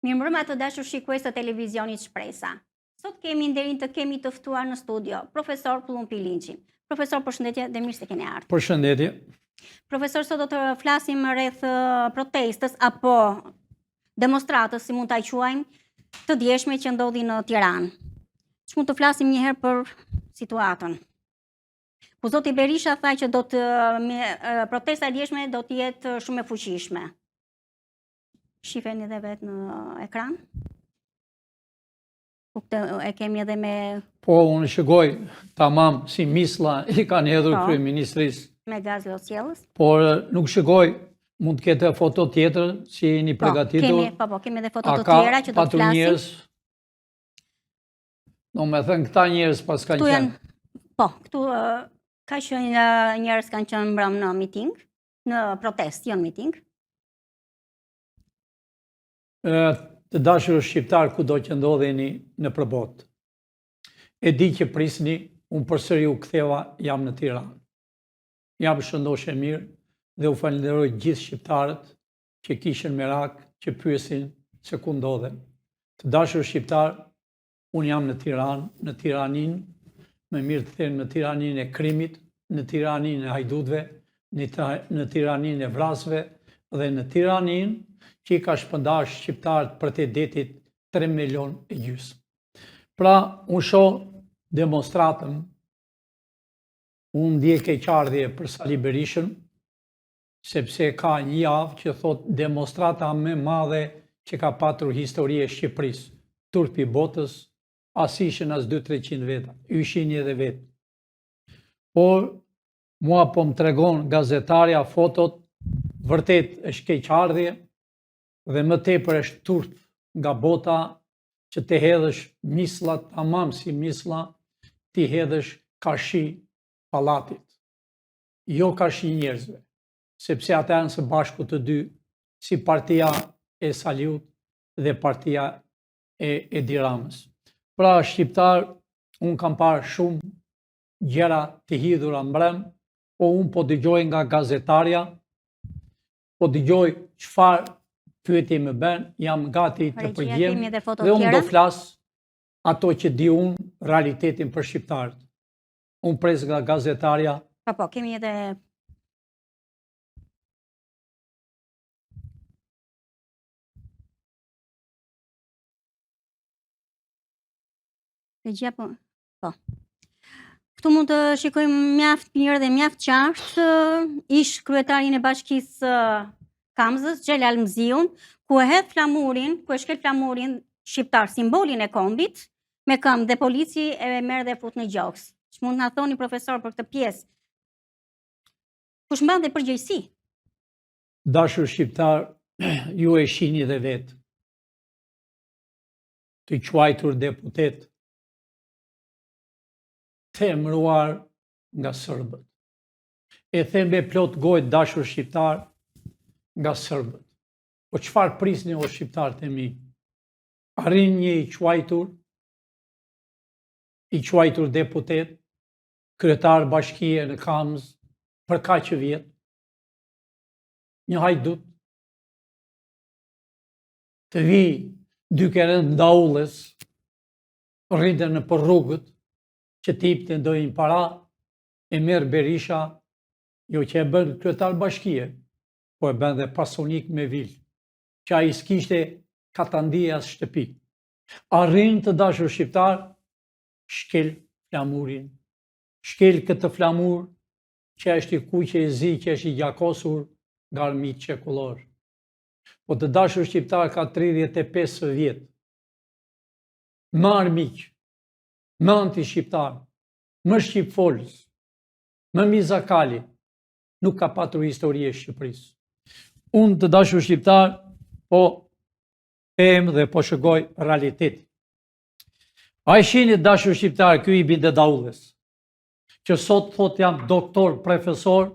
Mirëmbrëma të dashur shikues të televizionit Shpresa. Sot kemi nderin të kemi të ftuar në studio profesor Pëllumb Pilinçin. Profesor, përshëndetje dhe mirë se keni ardhur. Përshëndetje. Profesor, sot do të flasim rreth protestës apo demonstratës, si mund ta quajmë, të djeshme që ndodhi në Tiranë. Ç'mund të flasim një herë për situatën? Ku zoti Berisha tha që do të me, protesta e djeshme do të jetë shumë e fuqishme. Shifeni dhe vetë në ekran. Po këtë e kemi edhe me... Po, unë shikoj, tamam, si misla i kanë hedhur po, kryeministrisë. Me gaz lotsjellës. Por nuk shikoj, mund të ketë foto tjetër, si jeni po, pregatitur. Kemi, po, po, kemi edhe foto të tjera që do të flasim. Njerëz, domethënë, këta njerëz paskan qenë. Po, këtu ka qenë njerëz kanë qenë mbrëmë në miting, në protestë, jo në miting. Të dashur shqiptarë kudo që ndodheni nëpër botë. E di që prisni, unë përsëri u ktheva, jam në Tiranë. Jam shëndosh e mirë dhe u falënderoj gjithë shqiptarët që kishin merak, që pyesin se ku ndodhem. Të dashur shqiptarë, Unë jam në Tiranë, në tiraninë, më mirë të them në tiraninë e krimit, në tiraninë e hajdutëve, në tiraninë e vrasësve dhe në tiraninë që i ka shpërndarë shqiptarët përtej detit 3 milion e gjysmë. Pra, unë shoh demonstratën, unë ndjej keqardhje për Sali Berishën, sepse ka një javë që thotë demonstrata më e madhe që ka patur historia e Shqipërisë, turpi i botës, as ishin as 2-300 veta, ju shihni edhe vetë. Por, mua po më tregon gazetarja fotot, vërtet është keqardhje dhe më tepër është turp nga bota që të hedhësh misla tamam si misla, t'i hedhësh karshi pallatit. jo karshi njerëzve, sepse ata janë së bashku të dy, si partia e Saliut dhe partia e Edi Ramës. Pra, shqiptarë, unë kam parë shumë gjëra të hidhura mbrëmë, po unë po dëgjoj nga gazetarja, po dëgjoj çfarë pyetje më bën, jam gati të përgjigjem dhe unë do flas ato që di unë realitetin për shqiptarët. Unë pres nga gazetarja. Po, po, kemi edhe... Regjia po, po. Këtu mund të shikojmë mjaft mirë dhe mjaft qartë ish kryetarin e bashkisë Kamzës, Xhelal Mziun, ku e hedh flamurin, ku e shkel flamurin shqiptar, simbolin e kombit, me këmbë dhe polici e merr dhe fut në gjoks. Ç'mund të na thoni profesor për këtë pjesë? Kush mban dhe përgjegjësi? Dashur shqiptarë, ju e shihni dhe vetë. Të quajtur deputet, të emëruar nga sërbët. E them me plot gojë dashur shqiptarë nga sërbët. Po çfarë prisni o shqiptarët e mi? Arrin një i quajtur, i quajtur deputet, kryetar bashkie në Kamzë, për kaq vjet, një hajdut, të vijë duke rënë daulles, rrinte nëpër rrugët, që t'i jepte ndonjë para, e merr Berisha, jo që e bën kryetar bashkie, po e bën dhe pasunik me vilë. që ai s'kishte katandi as shtëpi. Arrin të dashur shqiptarë, shkel flamurin, shkel këtë flamur që është i kuq e i zi, që është i gjakosur nga armiqtë shekullorë. Po të dashur shqiptarë ka 35 vjet. Më armiq, më anti-shqiptarë, më shqipfolës, më mizakali, nuk ka patur histori e Shqipërisë. Unë të dashur shqiptarë, po them dhe po shikoj realitetin. A e shihni të dashur shqiptarë, ky i binte daulles, që sot thot jam doktor, profesor,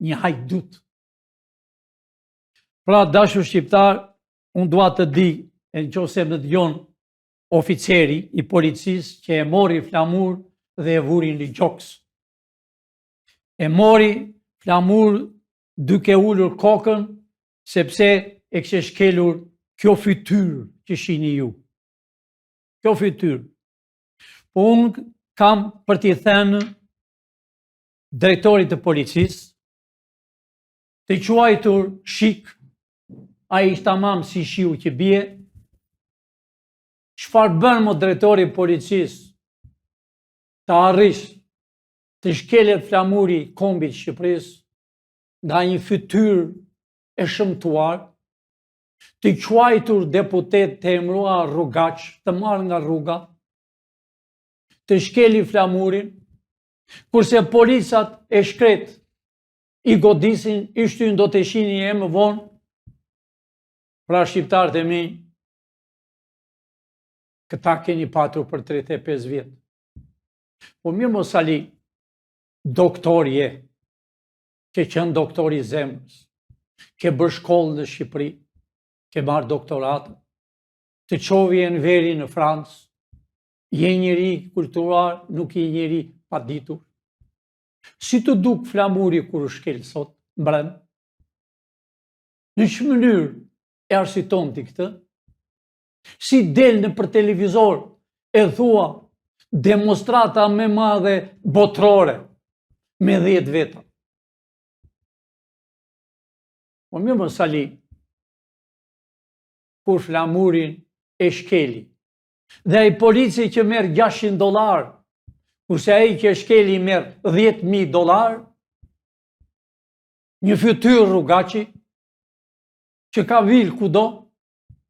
një hajdut. Pra, dashur shqiptarë, unë dua të di, e në qoftë se më dëgjon oficeri i policisë që e mori flamur dhe e vuri në gjoks. E mori flamur duke ulur kokën sepse e kishte shkelur. Kjo fytyrë që shihni ju. Kjo fytyrë. Po unë kam për t'i thënë drejtorit të policisë, të quajtur Shik, ai është tamam si shiu që bie, çfarë bën mo drejtori i policisë të arrish të shkelet flamuri i kombit Shqipërisë nga një fytyrë e shëmtuar, të quajtur deputet të emëruar rrugaç, të marrë nga rruga, të shkeli flamurin, kurse policat e shkretë i godisin, i shtyjnë do të shihni e më vonë, pra shqiptarët e mi, këta keni patur për 35 vjet. Po mirë mo Sali, doktor je, ke qenë doktor i zemrës, ke bërë shkollë në Shqipëri, ke marrë doktoratën, të çovi Enveri në Francë, je njeri i kulturuar, nuk je njeri i paditur. Si t'u duk flamuri kur u shkel sot, mbrëmë? Në ç'mënyrë e arsyeton ti këtë? Si del nëpër televizor e thua demonstrata më e madhe botërore me 10 veta. Po mirë mo Sali, kur flamurin e shkeli, dhe ai polici që merr 600 dollarë, kurse ai që e shkeli merr 10.000 dollarë, një fytyrë rrugaçi, që ka vilë kudo,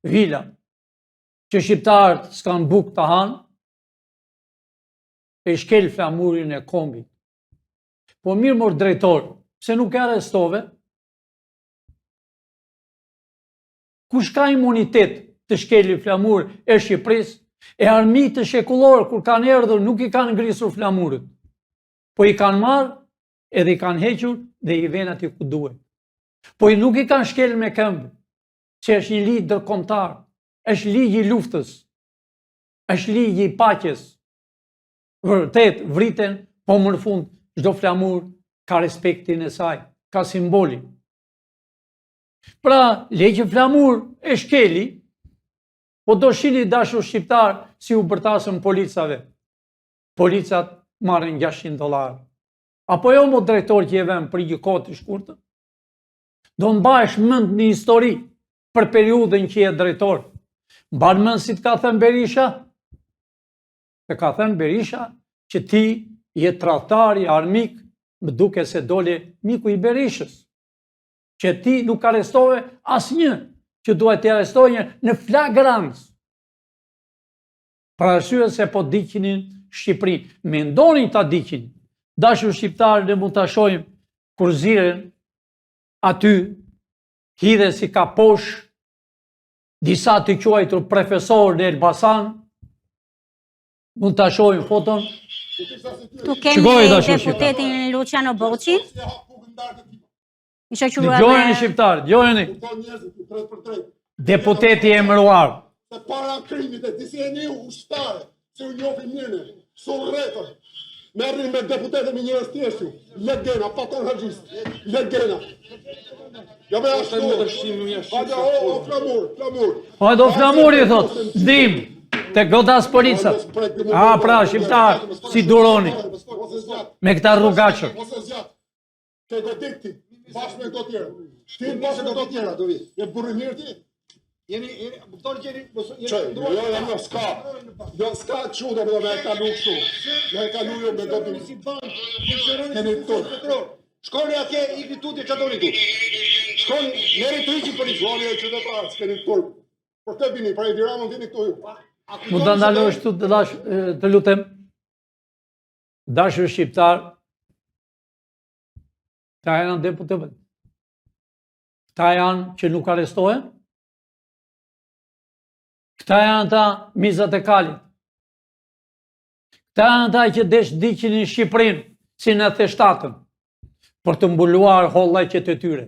vila, që shqiptarët s'kanë bukë të hanë, e shkel flamurin e kombit. Po mirë mor drejtor, pse nuk e arrestove? Kush ka imunitet të shkeli flamurin e Shqipërisë, e armiqtë shekullorë kur kanë erdhur nuk i kanë grisur flamurët, po i kanë marrë edhe i kanë hequr dhe i venë aty ku duhet. Po i nuk i kanë shkel me këmbë, që është një ligj ndërkombëtar, është ligji i luftës, është ligji i paqes. Vërtet, vriten, po më në fund, çdo flamur ka respektin e saj, ka simbolin. Pra, le që flamur e shkeli, po do shihni të dashur shqiptarë si u bërtasin policave. Policat marrin 600 dollarë. Apo jo mo drejtor që e vënë për një kohë të shkurtër? Do mbahesh mend në histori për periudhën që je drejtor. Mban mend si të ka thënë Berisha? Të ka thënë Berisha që ti je tradhtar, je armik, më duket se dole miku i Berishës. Që ti nuk arrestove asnjë që duhet të arrestoje në flagrancë. Për arsye se po digjnin Shqipërinë. Mendonin ta digjnin. Dashur shqiptarë, ne mund ta shohim kur ziren aty hidhen si kaposh disa të quajtur profesorë në Elbasan, mund ta shohim foton. Këtu kemi deputetin Luciano Boçi. I shoqëruar me Dëgjojeni shqiptarë, dëgjojeni. Deputeti i emëruar. Se para krimit e disi e një ushtare, se u njofi mirë ne, surretër. Merrni me deputetë me njerëz thjesht ju. Legena, paton haxhis. Legena. Ja me ashtu. Hajde, o, o, flamur, flamur. Po do flamuri thot, dim, të godas policat. A pra shqiptar, si duroni me këta rrugaçët. Ke godit ti, bashkë me këto tjera. Ti bashkë me këto tjera, do vi. Je burrë mirë ti? Jeni, jeni, kuptoni që jeni, jeni jo, jo, jo, s'ka. Jo, s'ka kështu do me e kalu kështu. Me e kalu jo me godit. Si bank, funksionon Keni si turp. petrol. Shkoni atje, ikni tutje, çfarë doni këtu? Shkoni, merri të hiqin policë. Shkoni e qytetarë, s'keni turp. Për këtë vini, për Edi Ramën vini këtu ju. Mund ta ndalosh këtu të dash, të lutem. Dashur shqiptar, Këta janë deputetët. Këta janë që nuk arrestohen. Këta janë ata mizat e kalit. Këta janë ata që desh digjnin Shqipërinë si në 97-ën për të mbuluar hollëqet e tyre.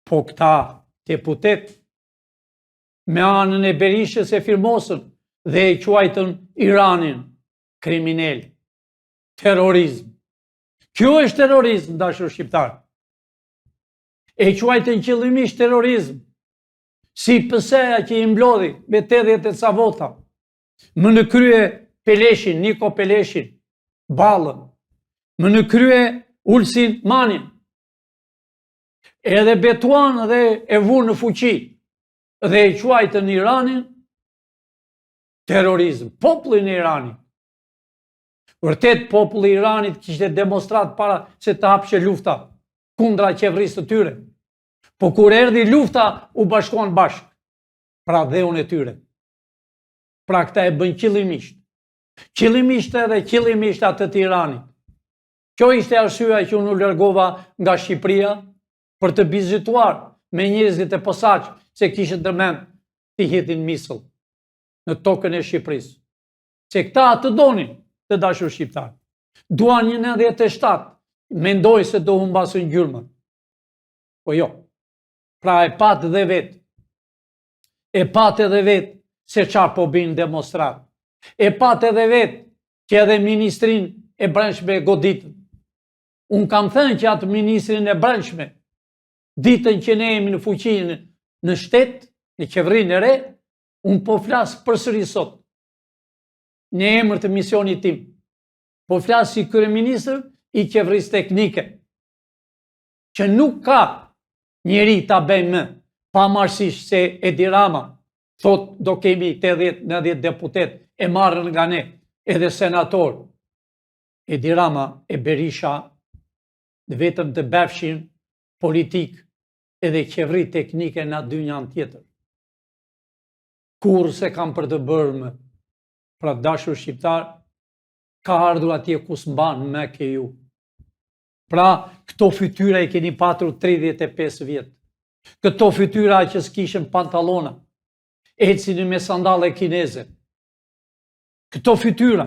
Po këta deputetë me anën e Berishës e firmosën dhe e quajtën Iranin kriminel, terrorizm. Kjo është terrorizm, dashur shqiptar. E quajtën qëllimisht terrorizm. Si PS-ja që i mblodhi me 80 e ca vota, më në krye Peleshin, Niko Peleshin, Ballën, më në krye Ulsin Manin, edhe betuan dhe e vunë në fuqi dhe e quajtën Iranin terrorizëm, popullin e Iranit. Vërtet populli i Iranit kishte demonstratë para se të hapshe lufta kundra qeverisë të tyre. Po kur erdhi lufta u bashkuan bashkë për atdheun e tyre. Pra këta e bëjnë qëllimisht. Qëllimisht edhe qëllimisht atë të Iranit. Kjo ishte arsyeja që unë u largova nga Shqipëria për të vizituar me njerëzit e posaçëm se kishin ndërmend t'i hidhin misl në tokën e Shqipërisë. Se këta atë donin, të dashur shqiptarë. Duan një 97, mendoj se do humbasin gjurmën. Po jo. Pra e patë dhe vetë. E patë edhe vetë se ça po bëjnë demonstratë. E patë edhe vetë që edhe ministrin e brendshme e goditën. Unë kam thënë që atë ministrin e brendshme, ditën që ne jemi në fuqi në, në shtet, në qeverinë e re, unë po flas përsëri sot, në emër të misionit tim. Po flas si kryeministër i qeverisë teknike, që nuk ka njeri ta bëjë më, pavarësisht se Edi Rama thotë do kemi 80-90 deputetë e marrën nga ne, edhe senatorë. Edi Rama e Berisha vetëm të bëfshin politikë edhe qeveri teknike në dynjanë tjetër. Kurrë s'e kam për të bërë më. Pra të dashur shqiptarë, ka ardhur atje ku s'mban më ke ju. Pra, këto fytyra i keni patur 35 vjet. Këto fytyra që s'kishin pantallona, ecinin me sandalle kineze. Këto fytyra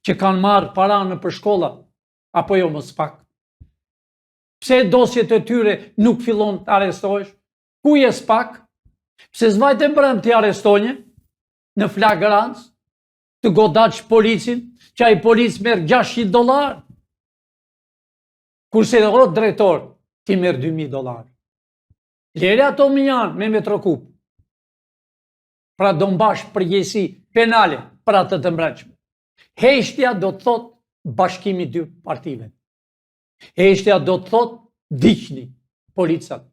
që kanë marrë para nëpër shkolla, apo jo mos pak. Pse dosjet e tyre nuk fillon të arrestohesh? Ku je SPAK? Pse s'vajte mbrëmë t'i arrestonje në flagrancë të godatsh policin, që ai polic merr 600 dollarë? Kurse o drejtor, ti merr 2000 dollarë. Lëri ato mënjanë me metrokub. Pra do mbash përgjegjësi penale për atë të mbrëmshme. Heshtja do të thotë bashkimi i dy partive. Heshtja do të thotë ndiqni policat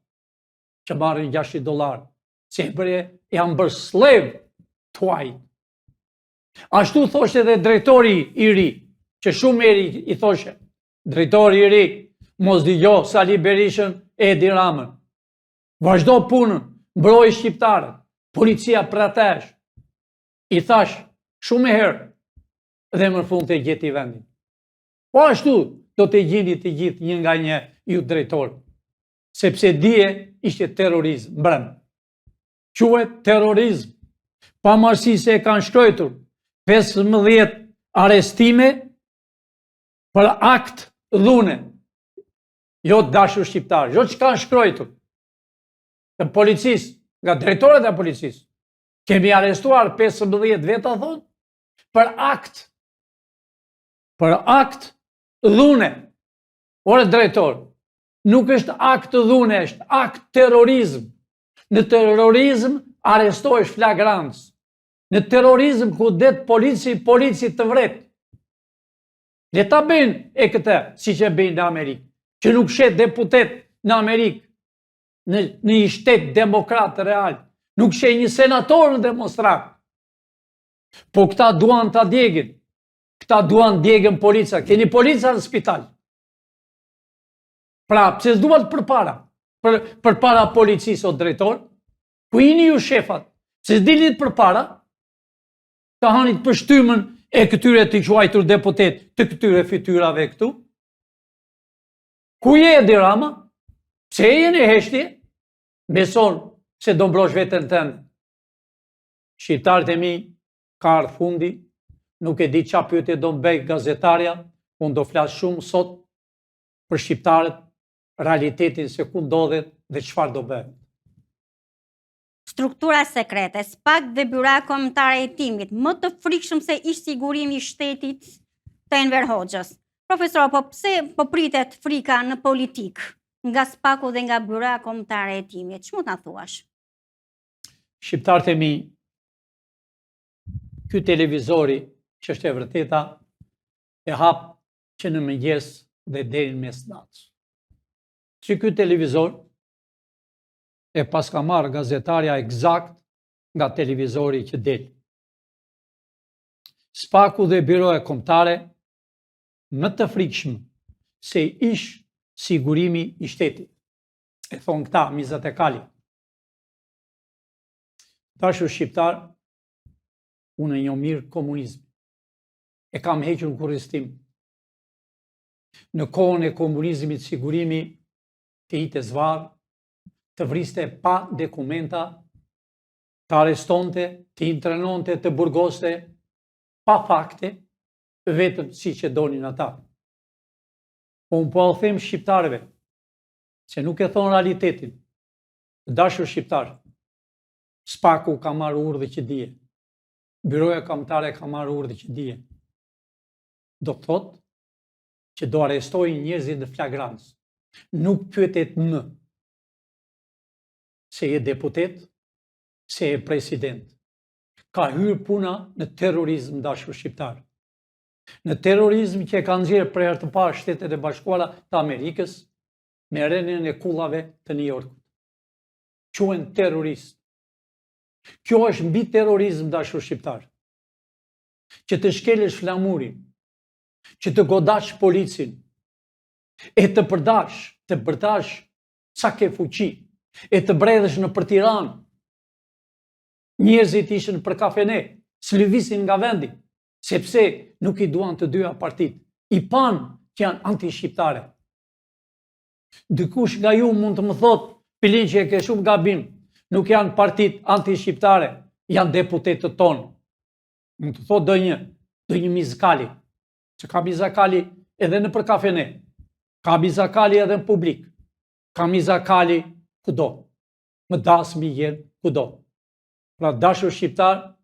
që marrin 600 dollarë. Se bre janë bërë skllav tuaj. Ashtu thoshte edhe drejtori i ri, që shumë herë i thoshe, drejtori i ri, mos dëgjo Sali Berishën e Edi Ramën. Vazhdo punën, mbroj shqiptarët, policia për atë është. I thashë shumë herë dhe më në fund e gjeti vendin. Po ashtu do të gjini të gjithë një nga një ju drejtorë, sepse dje ishte terrorizm, mbrëmë. Quhet terrorizm, pavarësisht se e kanë shkrujtur 15 arrestime për akt dhune. Jo të dashur shqiptarë, jo që kanë shkrujtur të policisë, nga drejtorët e policisë. Kemi arrestuar 15 veta, thonë, për akt, për akt dhune. Ore drejtor, nuk është akt dhune, është akt terrorizm. Në terrorizm arrestohesh flagrancë. Në terrorizm ku det polici, polici të vret. Le ta bëjnë e këtë, siç e bëjnë në Amerikë, që nuk sheh deputet në Amerikë, në, në një shtet demokrat real, nuk sheh një senator në demonstratë. Po këta duan ta djegin, këta duan djegin polica, keni polica në spital. Pra, pse s'duat përpara, për, përpara policisë o drejtor, ku jini ju shefat, pse s'dilit përpara, të hanit pështymën e këtyre të quajtur deputetë, të këtyre fytyrave këtu? Ku je Edi Rama? Pse je në heshtje? Beson se do mbrosh veten tënde. Shqiptarët e mi, ka ardhë fundi, nuk e di ça pyetje do më bëjë gazetarja, unë do flas shumë sot për shqiptarët, realitetin se ku ndodhet dhe çfarë do bëhet. Struktura sekrete, SPAK dhe Byroja Kombëtare e Hetimit, më të frikshëm se ish sigurimi i shtetit të Enver Hoxhës. Profesor, po pse po pritet frika në politikë nga SPAK-u dhe nga Byroja Kombëtare e Hetimit? Ç'mund të na thuash? Shqiptarët e mi, ky televizori që është e vërteta, e hap që në mëngjes dhe deri në mesnatë. Si ky televizor e paska marrë gazetarja ekzakt nga televizori që del. Spaku dhe Byroja Kombëtare më të frikshëm se ish sigurimi i shtetit. E thonë këta, mizat e kalit. Dashur shqiptarë, unë e njoh mirë komunizmin. E kam hequr në kurriz tim. Në kohën e komunizmit sigurimi të hidhte zvarrë, të vriste pa dokumenta, të arrestonte, të internonte, të burgoste, pa fakte, vetëm siç e donin ata. Po unë po u them shqiptarëve, se nuk e thonë realitetin, të dashur shqiptarë, Spaku ka marrë urdhër që dje, Byroja Kombëtare ka marrë urdhër që dje. Do të thotë që do arrestojnë njerëzit në flagrancë. Nuk pyetet më se je deputet, se je president. Ka hyrë puna në terrorizm dashur shqiptarë. Në terrorizm që e ka nxjerrë për herë të parë Shtetet e Bashkuara të Amerikës me rënien e kullave të New Yorkut. Quhen terroristë. Kjo është mbi terrorizm dashur shqiptarë. Që të shkelësh flamurin, që të godash policin, e të përdash, të bërtash sa ke fuqi, e të bredhësh nëpër Tiranë. Njerëzit ishin nëpër kafene, s'lëvizin nga vendi, sepse nuk i duan të dyja partitë. I panë që janë anti-shqiptare. Dikush nga ju mund të më thotë, Pilinçi e ke shumë gabim, nuk janë partitë anti-shqiptare, janë deputetët tonë. Mund të thotë ndonjë, ndonjë mizë kali, që ka miza kali edhe nëpër kafene, ka miza kali edhe në publik, ka miza kali kudo, më dasmë i gjen kudo. Pra dashur shqiptarë,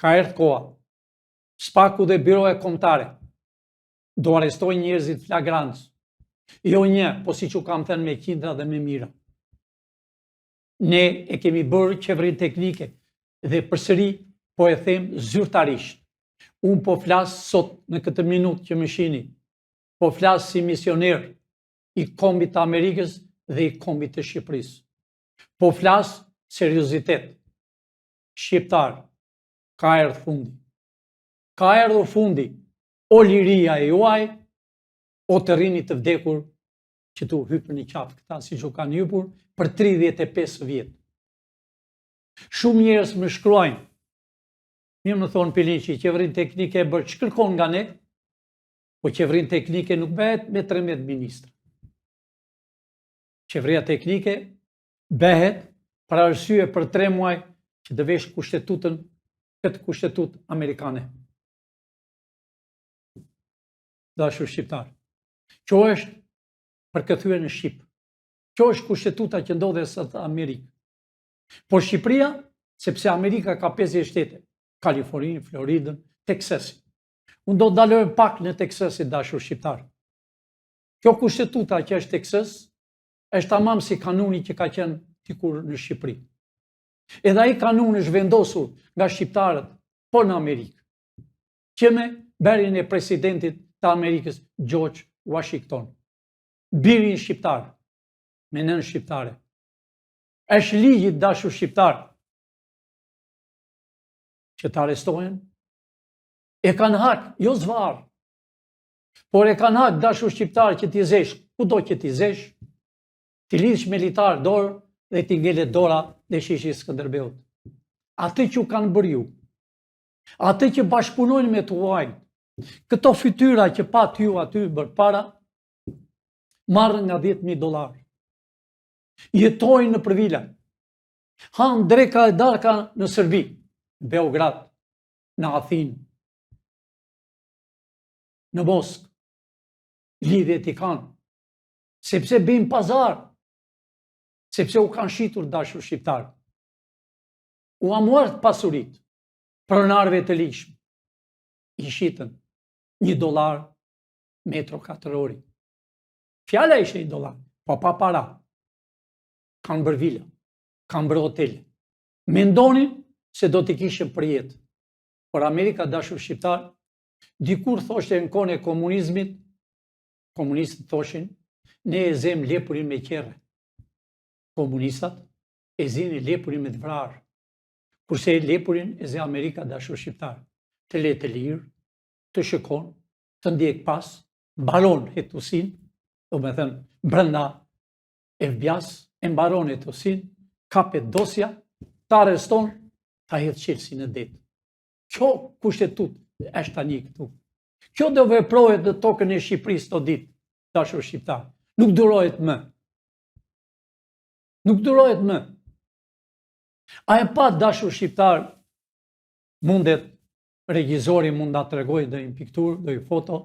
ka erdhë koha, Spaku dhe Byroja Kombëtare, do arrestojnë njerëzit flagrancë, jo një, po siç u kam thënë me qindra dhe me mijëra. Ne e kemi bërë qeverinë teknike dhe përsëri po e them zyrtarisht. Unë po flas sot në këtë minutë që më shihni. Po flas si misioner i kombit të Amerikës dhe i kombit të Shqipërisë. Po flas seriozitet. Shqiptarë, ka erdhë fundi. Ka erdhur fundi. O liria e juaj, o të rrini të vdekur që t'u hypin në qafë këta siç u kanë hypur për 35 vjet. Shumë njerëz më shkruajnë. Mirë më thonë Pilinçi, qeverinë teknike e bërë, ç'kërkon nga ne? Po qeverinë teknike nuk bëhet me 13 ministra. Qeveria teknike bëhet për arsye për 3 muaj që të vesh kushtetutën, këtë kushtetutë amerikane. Dashur shqiptarë. Kjo është përkthyer në shqip. Kjo është kushtetuta që ndodhet sot në Amerikë. Por Shqipëria, sepse Amerika ka 50 shtete, Kaliforninë, Floridën, Teksasin. Unë do të ndalojmë pak në Teksasin, dashur shqiptarë. Kjo kushtetuta që është Teksas, është tamam si kanuni që ka qenë dikur në Shqipëri. Edhe ai kanun është vendosur nga shqiptarët, po në Amerikë. Që me bërjen e presidentit të Amerikës, George Washington. Birin shqiptar, me nënë shqiptare. Është ligji dashur shqiptarë, që të arrestohen, e kanë hak, jo zvarrë, por e kanë hak dashur shqiptarë që t'i zesh, kudo që t'i zesh, t'i lidhsh me litar dorën dhe t'i ngelet dora në sheshin e Skënderbeut. Atë që u kanë bërë ju, Atë që bashkëpunojnë me të huajt, këto fytyra që patë ju aty përpara, marrin nga 10.000 dollarë. Jetojnë nëpër vila. Hanë dreka e darka në Serbi, në Beograd, në Athinë, në Moskë. Lidhjet i kanë, sepse bëjnë pazar, sepse u kanë shitur dashur shqiptarë. Ua morën pasuritë, pronarëve të ligjshëm. I shitën një dolar metro katrori. Fjala ishte një dolar, po pa para. Kanë bërë vila, kanë bërë hotele. Mendonin se do t'i kishin përjetë. Por Amerika dashur shqiptar, dikur thoshte në kohën e komunizmit, komunistët thoshin, ne e zemë lepurin me qerre. Komunistat e zinin lepurin me të vrarë. Kurse lepurin e ze Amerika dashur shqiptar. Të le të lirë, të shikon, të ndjek pas, mbaron hetuesinë, domethënë, brenda FBI-s, e mbaron hetuesinë, kapet dosja, të arreston, ta hedh çelësin në det. Kjo kushtetutë është tani këtu. Kjo do veprohet në tokën e Shqipërisë këto ditë, dashur shqiptar. Nuk durohet më. Nuk durohet më. A e pa dashur shqiptar mundet regjizori mund ta tregojë ndonjë pikturë, ndonjë foto,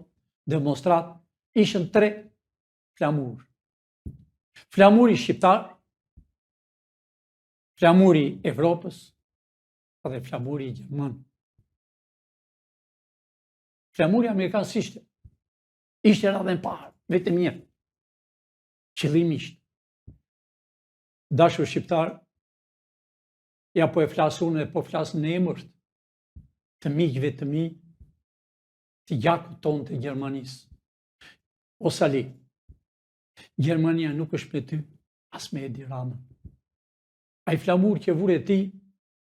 demonstratë, ishin tre flamur. Flamuri shqiptar, flamuri Evropës dhe flamuri gjerman. Flamuri amerikan s'ishte. Ishte radhën e parë, vetëm një. Qëllimisht. Dashur shqiptar, ja po e flas unë e po flas në emër të miqve të mi, të gjakut tonë të Gjermanisë. O Sali, Gjermania nuk është me ty, as me Edi Ramën. Ai flamur që vure ti,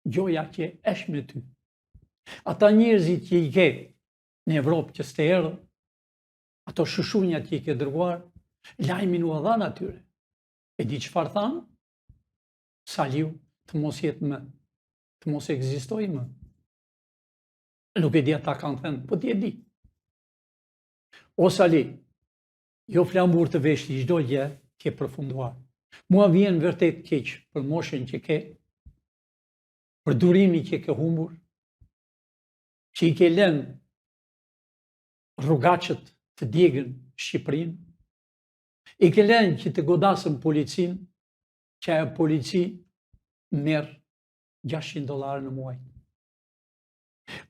gjoja që është me ty. Ata njerëzit që i ke në Evropë që s'të erdhën, ato shushunjat që i ke dërguar, lajmin ua dhanë atyre. E di çfarë thanë? Saliu të mos jetë më, të mos ekzistojë më. Nuk e di ata kanë thënë, po ti e di. O Sali, jo flamur të vesh ti çdo gjë ke përfunduar. Mua vjen vërtet keq për moshën që ke, për durimin që ke humbur, që i ke lënë rrugaçët të djegën Shqipërinë, i ke lënë që të godasën policinë, që ajo polici merr 600 dollarë në muaj.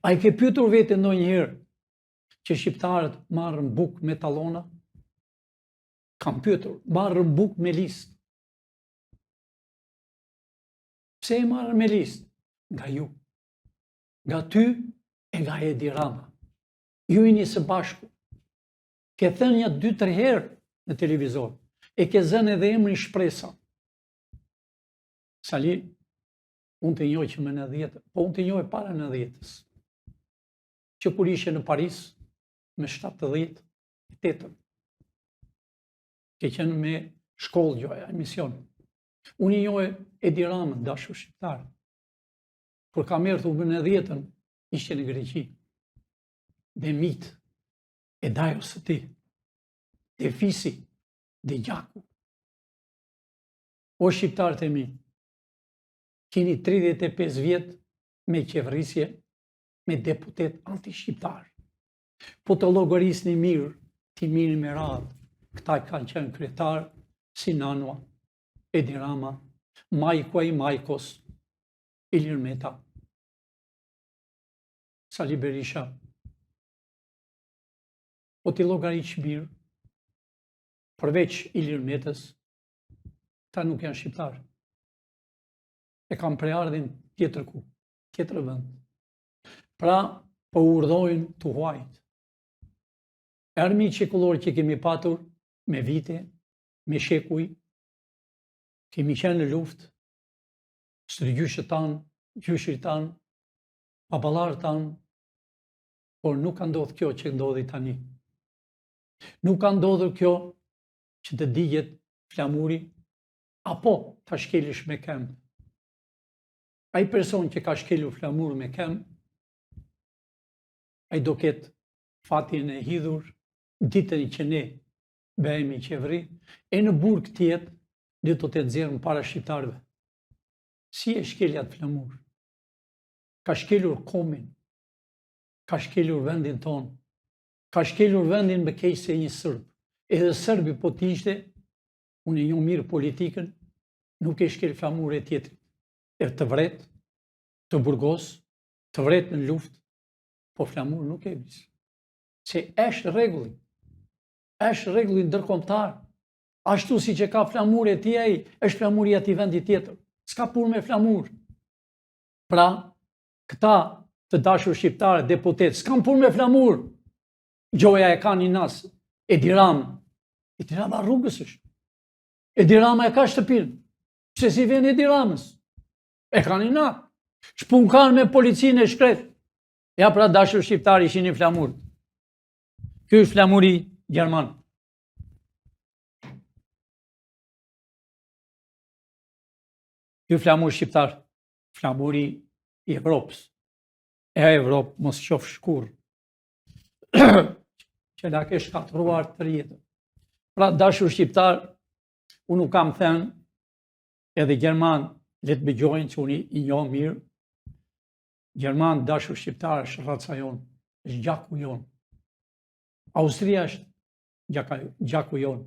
A i ke pyetur veten ndonjëherë që shqiptarët marrin bukë me tallona? Kam pyetur, marrin bukë me listë. Pse e marrin me listë? Nga ju. Nga ty e nga Edi Rama. Ju jeni së bashku. Ke thënë një 2-3 herë në televizor. E ke zënë edhe emrin Shpresa. Sali, unë të njoh që më 90, po unë të njoh e para 90-ës. Që kur ishe në Paris, me 78-ën. Ke qenë me shkollë gjoja, emision. Unë i njoh Edi Ramën, dashur shqiptar. Kur kam erdhur më 90-ën, ishte në Greqi. Dhe miqtë e dajos së tij, dhe fisi, dhe gjaku. O shqiptarët e mi, keni 35 vjet me qeverisje, me deputetë anti-shqiptar. Po të llogarisni mirë, t'i merrni me radhë, këta kanë qenë kryetar, si Nano, Edi Rama, Majko i Majkos, Ilir Meta, Sali Berisha. Po t'i llogaritësh mirë, përveç Ilir Metës, ta nuk janë shqiptarë. E kanë prejardhjen tjetër ku, tjetër vend. Pra, po urdhojnë të huajt. Armiq shekullor që kemi patur me vite, me shekuj, kemi qenë në luftë, stërgjyshët tanë, gjyshërit tanë, baballarët tanë, por nuk ka ndodhur kjo që ndodhi tani. Nuk ka ndodhur kjo që të digjet flamuri, apo ta shkelësh me këmbë. Ai person që ka shkelur flamur me këmbë, ai do ketë fatin e hidhur ditën që ne bëhemi qeveri, e në burg të jetë, ne do të nxjerrim para shqiptarëve. Si e shkel atë flamur? Ka shkelur komin, ka shkelur vendin tonë, ka shkelur vendin më keq se një sërb. Edhe sërbi po të ishte, unë e njoh mirë politikën, nuk e shkel flamurin e tjetrit. E të vret, të burgos, të vret në luftë, po flamur nuk e gris. Se është rregulli. Është rregulli ndërkombëtar. Ashtu siç e ka flamurin e tij ai, është flamuri i atij vendi tjetër. S'ka punë me flamur. Pra, këta të dashur shqiptarë, deputetë, s'kanë punë me flamur. Gjoja e kanë inat, Edi Rama. Edi Rama rrugës është. Edi Rama e ka shtëpinë. Pse s'i vjen Edi Ramës? E kanë inat. Ç'punë kanë me policinë e shkretë. Ja pra dashur shqiptarë i shihni flamurët. Ky është flamuri gjerman. Ky flamur shqiptar, flamuri i Evropës. E Evropë mos qofsh kurrë. që na ke shkatërruar tërë jetën. Pra dashur shqiptar, unë u kam thënë edhe gjermanë, le të dëgjojnë që unë i njoh mirë, gjermanë dashur shqiptar është raca jonë, është gjaku jonë. Austria është gjaka, gjaku jonë.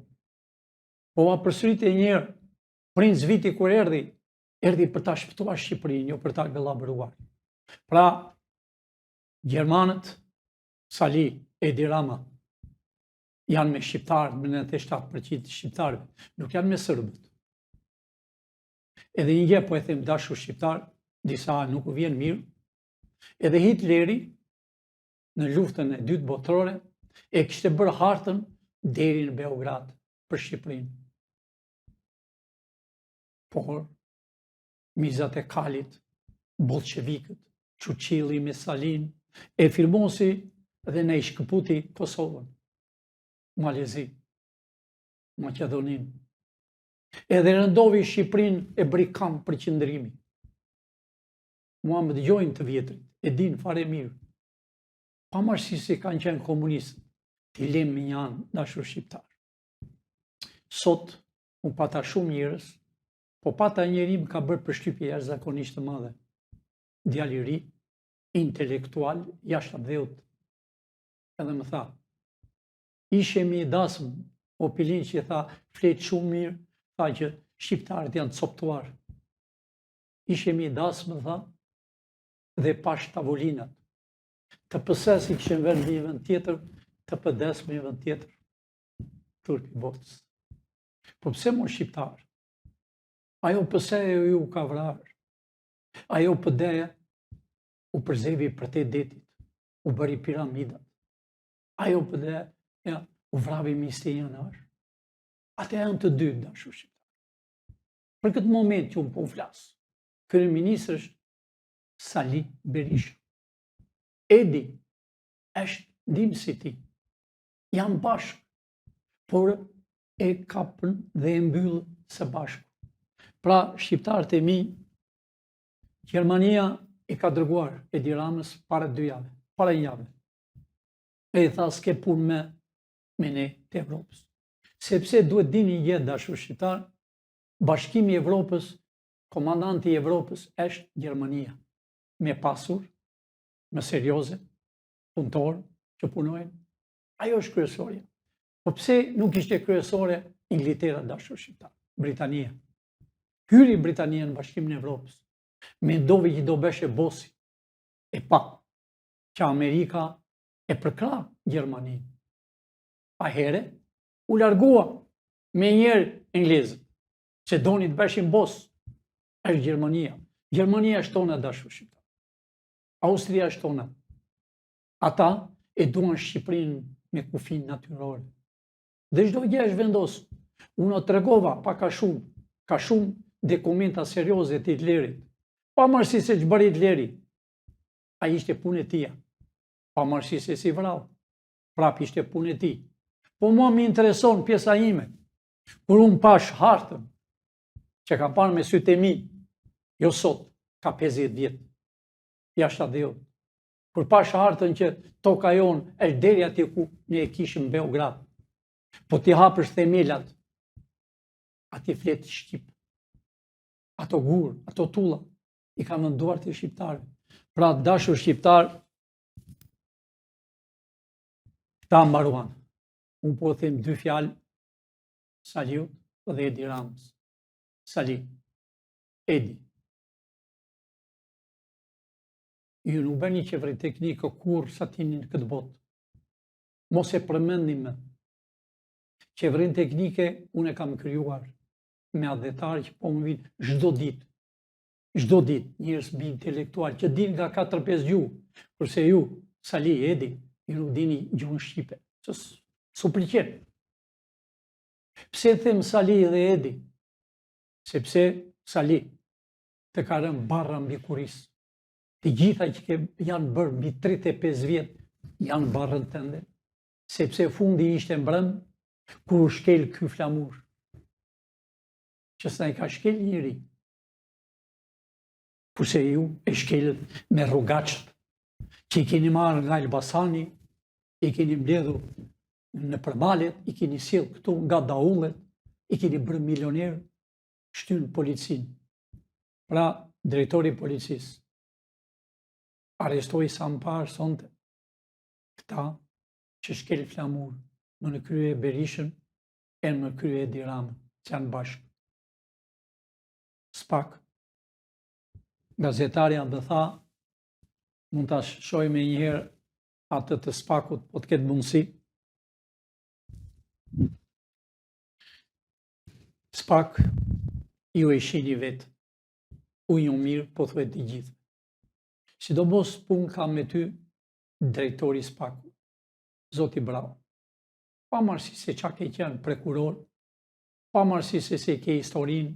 Po ua përsëris edhe njëherë, Princ Viti kur erdhi, erdhi për ta shpëtuar Shqipërinë, jo për ta gllabëruar. Pra, gjermanët, Sali, Edi Rama, janë me shqiptarët, me 97% të shqiptarëve, nuk janë me serbët. Edhe një gjë po e them dashur shqiptar, disa nuk u vjen mirë, edhe Hitleri në luftën e dytë botërore e kishte bërë hartën deri në Beograd për Shqipërinë. Por, mizat e kalit, bolshevikët, Çurçilli me Salinë, e firmosi dhe na i shkëputi Kosovën, Mal e Zi, Maqedoninë. Edhe rëndovi Shqipërinë e bëri kamp përqendrimi. Mua më dëgjojnë të vjetrit, e dinë fare mirë. Pavarësisht se kanë qenë komunistë, t'i lemë mënjanë dashur shqiptar. Sot, unë pata shumë njerëz, po pata njëri më ka bërë përshtypje jashtëzakonisht të madhe. Djalë i ri, intelektual, jashtë atdheut. Edhe më tha, ishe mi dasëm, o Pilinçi tha, flet shumë mirë, tha që shqiptarët janë coptuar. Ishe mi dasëm, tha, dhe pashë tavolinat. Të PS-së i kishin vënë në një vend tjetër, të PD-së në një vend tjetër. Turpi i botës. Po pse mo shqiptar? Ajo PS-ja ju ka vrarë. Ajo PD-ja u përzevi përtej detit, u bëri piramidat. Ajo PD-ja u vravi më 21 janar. Ata janë të dy, dashur shqiptar. Për këtë moment që unë po flas, kryeministër është Sali Berisha. Edi është ndihmësi i tij. Janë bashkë, por e kapën dhe e mbyllën së bashku. Pra, shqiptarët e mi, Gjermania i ka dërguar Edi Ramës para dy jave, para një jave. E i tha, s'ke punë me, me ne të Evropës. Sepse duhet dini një gjë, dashur shqiptar, bashkimi i Evropës, komandanti i Evropës është Gjermania. Me pasur, më serioze, punëtorë që punojnë, ajo është kryesorja. Po pse nuk ishte kryesore Inglaterra dashur shqiptar, Britania. Hyri Britania në Bashkimin e Evropës. Mendovi që do bëshe bosi. E pa që Amerika e përkrah Gjermaninë. Atëherë u largua menjëherë anglezët, se donin të bëshin bos. Është Gjermania. Gjermania është tona dashur shqiptar. Austria është tona. Ata e duan Shqipërinë me kufij natyror. Dhe çdo gjë është vendosur. Unë o tregova pak a shumë, ka shumë dokumenta serioze të Hitlerit. Pavarësisht se ç'bëri Hitleri, ai ishte punë e tija. Pavarësisht se si vrau, prap ishte punë e tij. Po mua më intereson pjesa ime. Kur unë pash hartën, që kam parë me sytë e mi, jo sot, ka 50 vjet, jashtë atdheut. Kur pash hartën që toka jonë është deri atje ku ne e kishim Beograd. Po t'i hapësh themelat, aty flet shqip. Ato gurë, ato tulla, i kanë në duart e shqiptarëve. Pra, dashur shqiptar, këta mbaruan. Unë po them dy fjalë Saliut dhe Edi Ramës. Sali, Edi, Ju nuk bëni qeveri teknike kurrë sa t'jeni në këtë botë. Mos e përmendni më. Qeverinë teknike unë e kam krijuar me atdhetarë që po më vijnë çdo ditë. Çdo ditë njerëz mbi intelektual që dinë nga 4-5 gjuhë, kurse ju, Sali, Edi, ju nuk dini gjuhën shqipe. S'u pëlqen. Pse them Sali dhe Edi? Sepse Sali të ka rënë barra mbi kurriz. Të gjitha që ke, janë bërë mbi 35 vjet janë barrën tënde, sepse fundi ishte mbrëmë kur u shkel ky flamur. Që s'na e ka shkel njeri. Kurse ju e shkelët me rrugaçët që i keni marrë nga Elbasani, i keni mbledhur nëpër malet, i keni sjellë këtu nga daullet, i keni bërë milionerë, shtyn policinë. Pra, drejtori i policisë arrestoi sa më parë sonte këta që shkel flamur më në krye Berishën e në krye Edi Ramën, që janë bashkë. SPAK, gazetarja më tha, mund ta shohim menjëherë atë të SPAK-ut, po të ketë mundësi. SPAK, ju e shihni vetë, unë ju mirë, po thuaj të gjithë. Sidomos punë kam me ty, drejtori i SPAK-ut, zoti Braho. Pavarësisht se ça ke qenë prokuror, pavarësisht se si ke historinë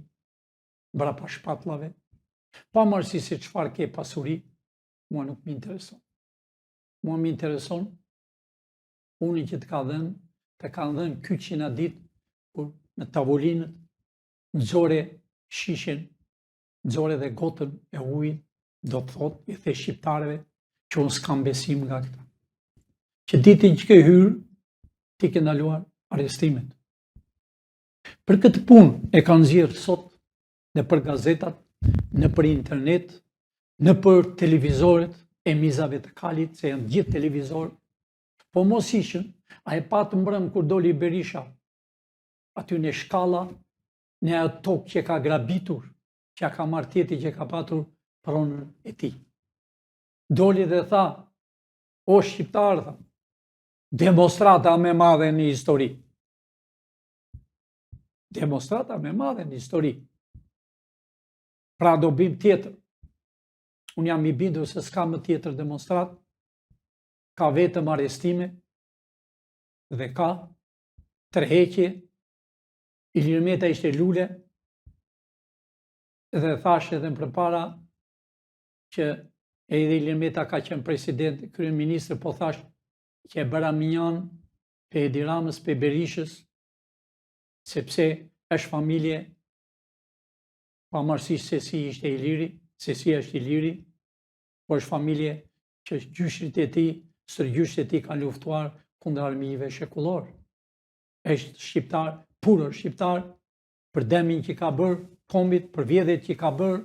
mbrapa shpatllave, pavarësisht se çfarë ke pasuri, mua nuk më intereson. Mua më intereson punën që të ka dhënë, të kanë dhënë kyçin atë ditë, kur në tavolinë nxore shishen, nxore dhe gotën e ujit, do të thotë, i the shqiptarëve, që unë s'kam besim nga këta. Që ditën që ke hyrë, ti ke ndaluar arrestimet. Për këtë punë e kanë nxjerrë sot nëpër gazetat, nëpër internet, nëpër televizorët e mizave të kalit, se janë gjithë televizorë, po mos ishin, a e patë mbrëmë kur doli Berisha, aty në shkalla, në atë tokë që ka grabitur, që ka marrë tjetri që ka patur pronën e tij. Doli dhe tha, o shqiptarë, tha, demonstrata më e madhe në histori. Demonstrata më e madhe në histori. Pra do bëjmë tjetër. Unë jam i bindur se s'ka më tjetër demonstratë, ka vetëm arrestime dhe ka tërheqje. Ilir Meta ishte lule dhe thashë edhe më përpara që edhe Ilir Meta ka qenë president, kryeministër, po thashë që e bëra mënjanë pe Edi Ramës, pe Berishës, sepse është familje pavarësisht se si ishte Iliri, se si është Iliri, por është familje që gjyshrit e tij, stërgjyshrit e tij kanë luftuar kundër armiqve shekullorë. Është shqiptar, puro shqiptar, për dëmin që ka bërë kombit, për vjedhjet që ka bërë,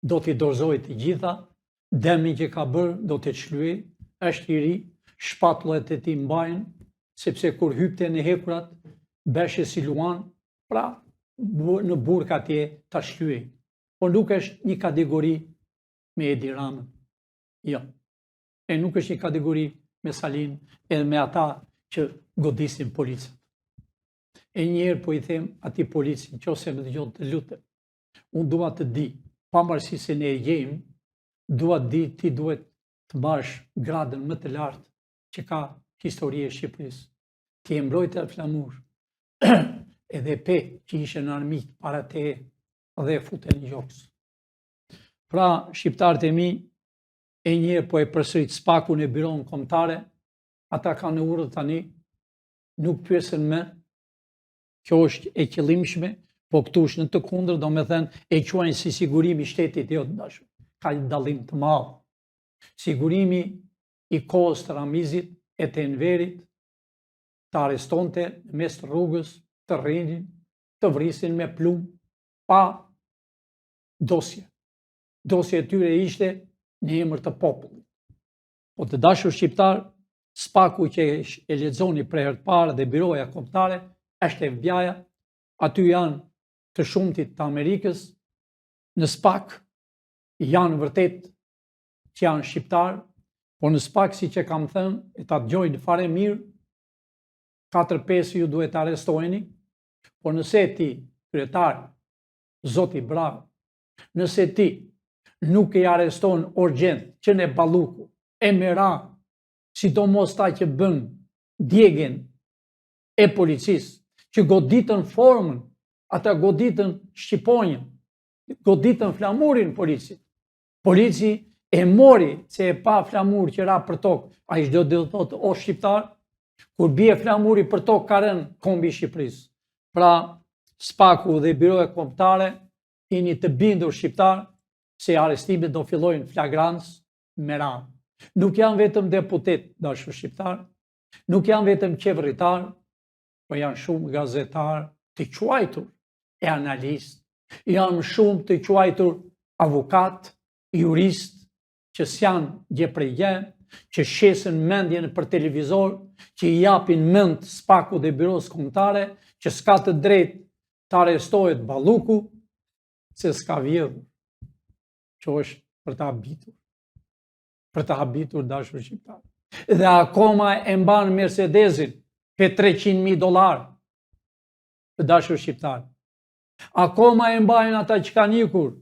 do t'i dorëzojë të gjitha, dëmin që ka bërë do të shlyejë, është i ri, shpatullat e tij mbajnë, sepse kur hypte në hekurat, beshe si luan, pra në burg atje ta shlyejë. Po nuk është një kategori me Edi Ramën. Jo. E nuk është një kategori me Salinë edhe me ata që godisin policët. E njëherë po i them atij policit, në qoftë se më dëgjon të lutem, Unë dua të di, pavarësisht se ne e gjejmë, dua të di ti duhet të marrësh gradën më të lartë që ka historia e Shqipërisë. Ti e mbrojte atë flamur, edhe pe që ishin armiqtë para teje dhe e fute në gjoks. Pra, shqiptarët e mi, e njëherë po e përsërit SPAK-un e Byronë Kombëtare, ata kanë urdhër tani, nuk pyesin më, Kjo është e qëllimshme, po këtu është në të kundër, domethënë e quajnë si sigurimi i shtetit jo të dashur. Ka një dallim të madh. Sigurimi i kohës të Ramizit e të Enverit të arrestonte në mes të rrugës, të rrihnin, të vrisin me plumb, pa dosje. Dosja e tyre ishte në emër të popullit. Po të dashur shqiptarë, SPAK-u që e lexoni për herë të parë dhe Byroja Kombëtare është FBI-ja, aty janë të shumtit të Amerikës, në SPAK janë vërtet që janë shqiptarë, por në SPAK siç e kam thënë, e ta dëgjojnë fare mirë, 4-5 ju duhet të arrestoheni, por nëse ti, kryetar, zoti Braho, Nëse ti nuk i arreston urgjent që ne Balluku, e me radhë, sidomos ata që bënë djegien e policisë, që goditën formën, ata goditën shqiponjën, goditën flamurin policit. Polici e mori se e pa flamur që ra për tokë, ai ç'do të thotë o shqiptar, kur bie flamuri për tokë ka rënë kombi i Shqipërisë. Pra, Spaku dhe Byroja Kombëtare jeni të bindur shqiptar se arrestimet do fillojnë flagrancë me radhë. Nuk janë vetëm deputetë, dashur shqiptar, nuk janë vetëm qeveritarë, po janë shumë gazetarë të quajtur e analistë, janë shumë të quajtur avokatë, juristë, që s'janë gjë prej gjë, që shesin mendjen për televizor, që i japin mend Spakut dhe Byrosë Kombëtare, që s'ka të drejtë të arrestohet Balluku, se s'ka vjedhur, që është për të habitur, për të habitur dashur shqiptar. Dhe akoma e mban Mercedesin për 300.000 dolarë, të dashur shqiptar. Akoma e mbajnë ata që kanë ikur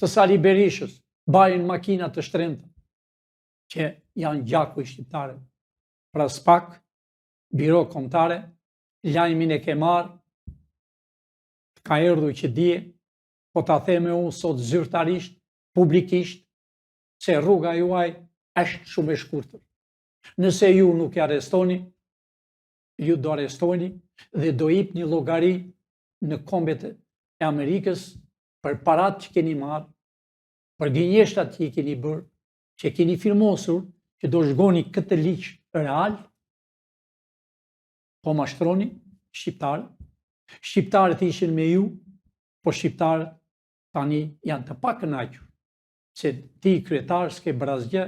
të Sali Berishës, mbajnë makina të shtrenjta, që janë gjaku i shqiptarëve. Pra SPAK, Byro Kombëtare, lajmin e ke marrë, të ka erdhur që dje, po ta them e unë sot zyrtarisht, publikisht, se rruga juaj është shumë e shkurtër. Nëse ju nuk i arrestoni, ju do arrestoheni dhe do jipni llogari në kombet e Amerikës për parat që keni marrë, për gënjeshtrat që i keni bërë, që keni firmosur, që do zhgoni këtë ligj real, po mashtroni shqiptarët. Shqiptarët ishin me ju, po shqiptarët tani janë të pakënaqur se ti kryetar s'ke bërë asgjë,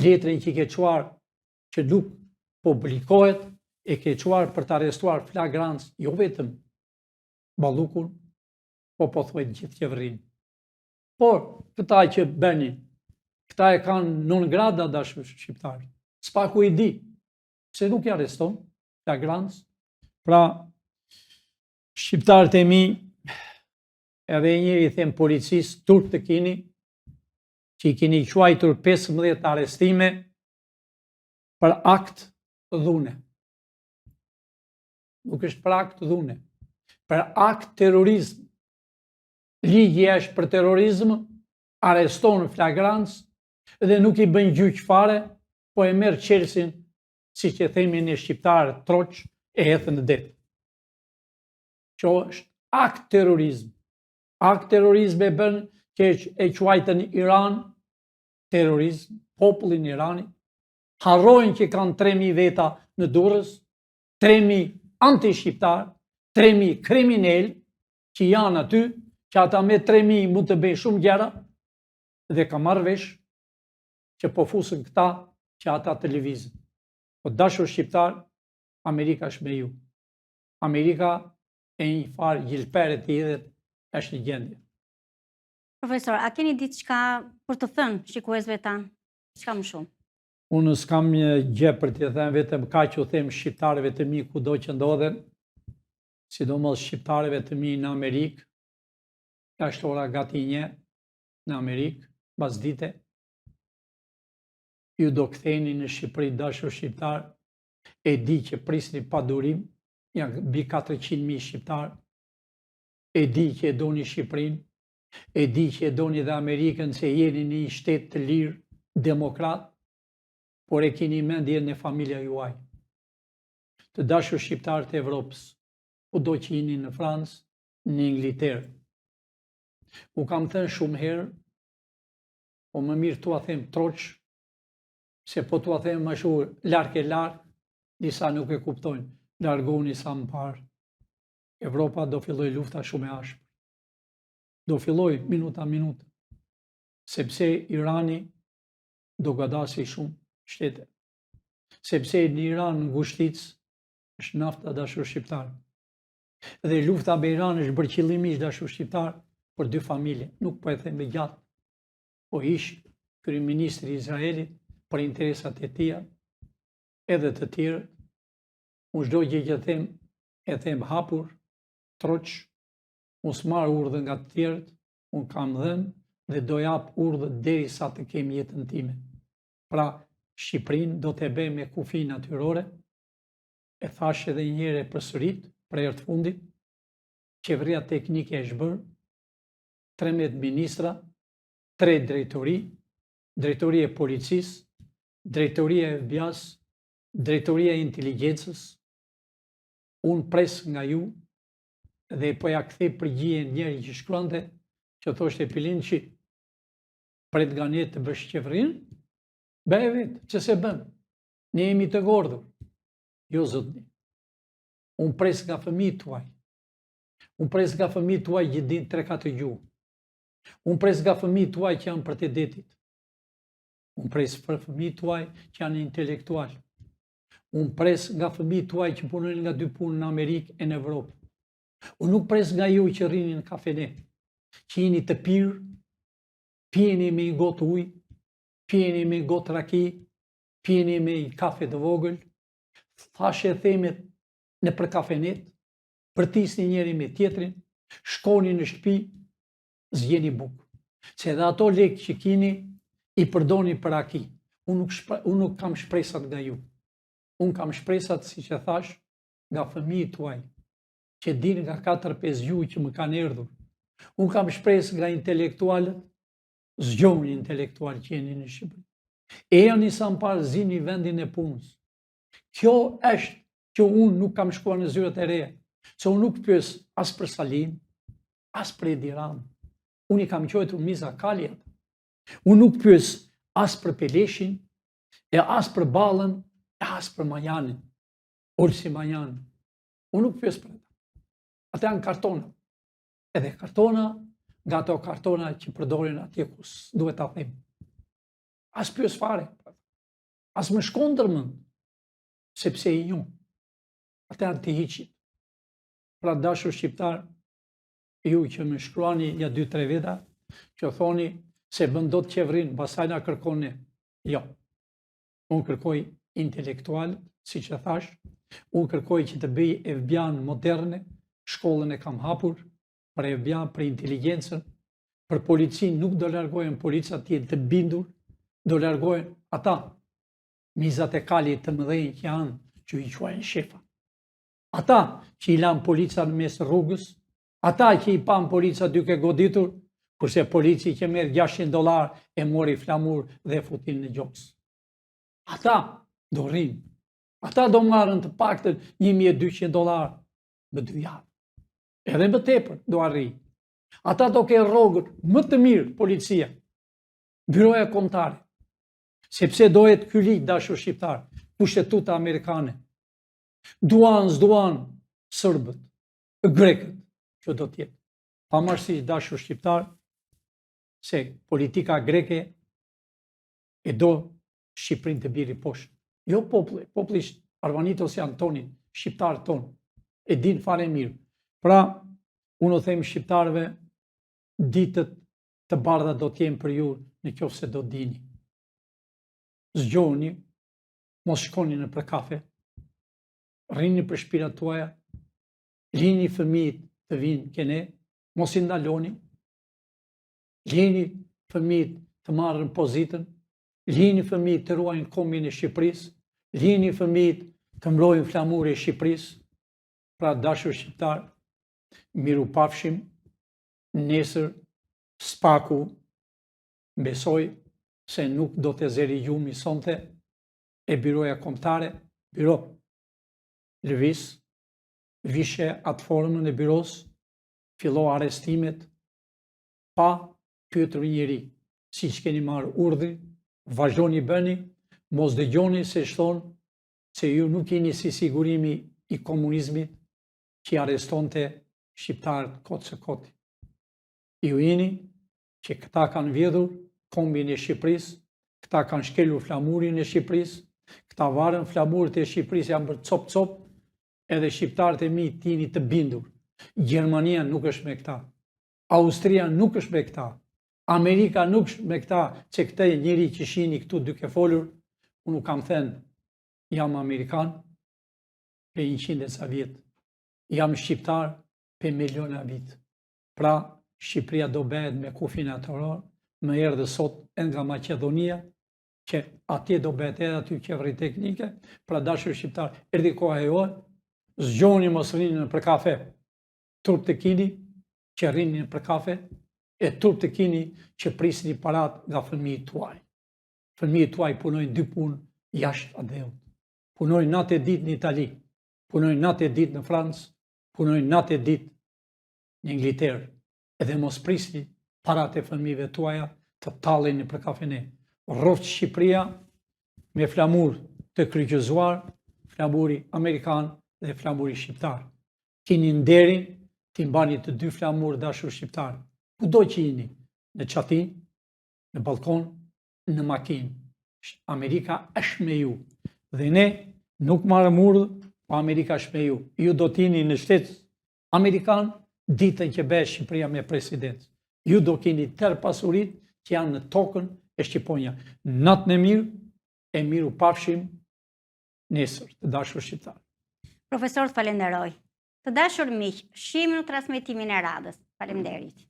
letrën që i ke çuar që nuk publikohet e ke çuar për të arrestuar flagrancë jo vetëm Ballukun, po pothuaj gjithë qeverinë. Por, këta që bënin, këta e kanë non grata dashur shqiptarë. Spaku i di, pse nuk i arreston, flagrancë. Pra, shqiptarët e mi, edhe një herë i them policisë, turp të kini, që i keni quajtur 15 arrestime për akt dhune. Nuk është për akt dhune, për akt terrorizm. Ligji është për terrorizm, arreston në flagrancë dhe nuk i bën gjyq fare, po e merr çelësin, siç e themi ne shqiptarët troç, e hedh në det. Që është akt terrorizm. Akt terrorizm e bën që e quajtën Iran terrorizm, popullin e Iranit, harrojnë që kanë 3.000 veta në Durrës, 3.000 anti-shqiptarë, 3.000 kriminelë që janë aty, që ata me 3.000 mund të bëjnë shumë gjëra, dhe ka marrë vesh që po fusën këta që ata të lëvizin. Po dashur shqiptarë, Amerika është me ju. Amerika e një farë gjilpere të hidhet është në gjendje. Profesor, a keni diçka për të thënë shikuesve tanë? Çka më shumë? Unë s'kam një gjë për të thënë, vetëm kaq u them shqiptarëve të mi kudo që ndodhen, sidomos shqiptarëve të mi në Amerikë, është ora gati një në Amerikë, pasdite, ju do ktheheni në Shqipëri dashur shqiptarë, e di që prisni pa durim, janë mbi 400.000 shqiptarë, e di që e doni Shqipërinë, e di që e doni dhe Amerikën se jeni në një shtet të lirë, demokrat, por e keni mendjen në familja juaj. Të dashur shqiptarë të Evropës, kudo që jeni në Francë, në Ingilterë. U kam thënë shumë herë, po më mirë t'ua them troç, se po t'ua them më shumë larg e larg, disa nuk e kuptojnë, largohuni sa më parë. Evropa do fillojë lufta shumë e ashpër. Do fillojë minuta minuta, sepse Irani do godasi shumë shtete. Sepse në Iran në ngushticë është nafta dashur shqiptar. Dhe lufta me Iran është bërë qëllimisht dashur shqiptar për dy familje. Nuk po e them me gjatë. Po ish kryeministri i Izraelit për interesat e tija, edhe të tjerë. Unë çdo gjë që them e them hapur, troç, unë s'marr urdhër nga të tjerët. Unë kam dhënë dhe do jap urdhër derisa të kem jetën time. Pra, Shqipërinë do të bëj me kufi natyrore, e thashë edhe një herë e përsërit, për herë të fundit, qeveria teknike është bërë, 13 ministra, 3 drejtori, drejtoria e policisë, drejtoria e FBI-s, drejtoria e inteligjencës, unë pres nga ju dhe po ja kthej përgjigjen njëri që shkruante, që thoshte Pilinçi, pret nga ne të bësh qeverinë, bëje vetë, që s'e bën, ne jemi të ngordhur. Jo, zotni, unë pres nga fëmijët tuaj, unë pres nga fëmijët tuaj që dinë 3-4 gjuhë, unë pres nga fëmijët tuaj që janë përtej detit, unë pres për fëmijët tuaj që janë intelektual, Unë pres nga fëmijët tuaj që punojnë nga dy punë në Amerikë e në Evropë. Unë nuk pres nga ju që rrini në kafene, që jeni të pirë, pijeni me një gotë ujë, pijeni me një gotë raki, pijeni me një kafe të vogël, thashethemet nëpër kafenet, bërtisni njëri me tjetrin, shkoni në shtëpi, s'gjeni bukë. Se edhe ato lekë që kini, i përdoni për raki. Unë nuk, shpre, unë nuk kam shpresat nga ju. Unë kam shpresat, siç e thashë, nga fëmijët tuaj, që dinë nga 4-5 gjuhë që më kanë erdhur. Unë kam shpresë nga intelektualët, zgjohuni intelektualë që jeni në Shqipëri. Ejani sa më parë zini vendin e punës. Kjo është që unë nuk kam shkuar në zyrat e reja, se unë nuk pyes as për Salin, as për Edi Ramën. Unë i kam quajtur miza kali ata. Unë nuk pyes as për Peleshin, e as për Ballën, e as për Manjanin, Olsi Manjanin. Unë nuk pyes për ata. Ata janë kartona. Edhe kartona, nga ato kartona që përdorin atje ku duhet ta them. As pyes fare. As më shkon ndërmend, sepse i njoh. Ata janë të hiçit. Pra dashur shqiptarë, ju që më shkruani ja 2-3 veta, që thoni s'e bën dot qeverinë, pastaj na kërkon ne. Jo. Unë kërkoj intelektual, siç e thashë, unë kërkoj që të bëj FBI-n moderne, shkollën e kam hapur, për FBI, për inteligjencën, për policinë nuk do largohen policat të jenë të bindur, do largohen ata mizat e kalit të mëdhenj që janë, që i quajnë shefa. Ata që i lanë policat në mes rrugës, ata që i panë policat duke goditur, kurse polici që merr 600 dollar e mori flamur dhe e futi në gjoks. Ata do rrinë. Ata do marrën të paktën 1200 dollar në dy javë. Edhe më tepër do arrijë. Ata do kenë rrogën më të mirë policia. Byroja kombëtare. Sepse do jetë ky ligj dashur shqiptarë, kushtetuta amerikane. Duan, s'duan sërbët, grekët, që do të jetë. Pavarësisht dashur shqiptarë, se politika greke e do Shqipërinë të biri poshtë. Jo populli, populli arvanitos janë tonin, shqiptarët tonë, e din fare mirë. Pra, unë u them shqiptarëve, ditët të bardha do të jenë për ju në qoftë se do dini. Zgjohuni, mos shkoni nëpër kafe, rrini nëpër shpinat tuaja, lini fëmijët të vinë ke ne, mos i ndaloni, lini fëmijët të marrin pozitën, lini fëmijët të ruajnë kombin e Shqipërisë, lini fëmijët të mbrojnë flamurin e Shqipërisë, pra dashur shqiptarë, mirupafshim, nesër SPAK-u besoj se nuk do të zeri gjumi sonte e byroja kombëtare, byro lëviz, vishe atë formën e byros, fillo arrestimet, pa pyetur njeri, siç keni marrë urdhrin, vazhdoni bëni, mos dëgjoni se ç'thonë, se ju nuk jeni si sigurimi i komunizmit që i arrestonte shqiptarët kot së koti. Ju jeni që këta kanë vjedhur kombin e Shqipërisë, këta kanë shkelur flamurin e Shqipërisë, këta varën flamurët e Shqipërisë janë bërë cop cop, edhe shqiptarët e mi të jeni të bindur. Gjermania nuk është me këta. Austria nuk është me këta. Amerika nuk është me këta, që këtë njeri që shihni këtu duke folur, unë u kam thënë, jam amerikan, prej 100 e ca vjet, jam shqiptar, prej miliona vit. Pra, Shqipëria do bëhet me kufi natyror, më erdhi sot edhe nga Maqedonia, që atje do bëhet edhe aty qeveri teknike, pra dashur shqiptar, erdhi koha e juaj, zgjoni mos rrini nëpër kafe, turp të kini që rrini nëpër kafe, e turp të kini që prisni parat nga fëmijët tuaj. Fëmijët tuaj punojnë dy punë jashtë atdheut. Punojnë natë e ditë në Itali, punojnë natë e ditë në Francë, punojnë natë e ditë në Ingilterë. Edhe mos prisni parat e fëmijëve tuaja të tallin nëpër kafene. Rroftë Shqipëria me flamur të kryqëzuar, flamuri amerikan dhe flamuri shqiptar. Kini nderin t'i mbani të dy flamur dashur shqiptar. Kudo që jeni, në çati, në ballkon, në makinë. Amerika është me ju. Dhe ne nuk marrëm urdhër, po Amerika është me ju. Ju do të jeni në shtet amerikan ditën që bëhet Shqipëria me presidencë. Ju do keni tërë pasuritë që janë në tokën e Shqiponja. Natën e mirë, e mirupafshim nesër, të dashur shqiptarë. Profesor, të falenderoj. Të dashur miq, shihemi në transmetimin e radhës. Faleminderit.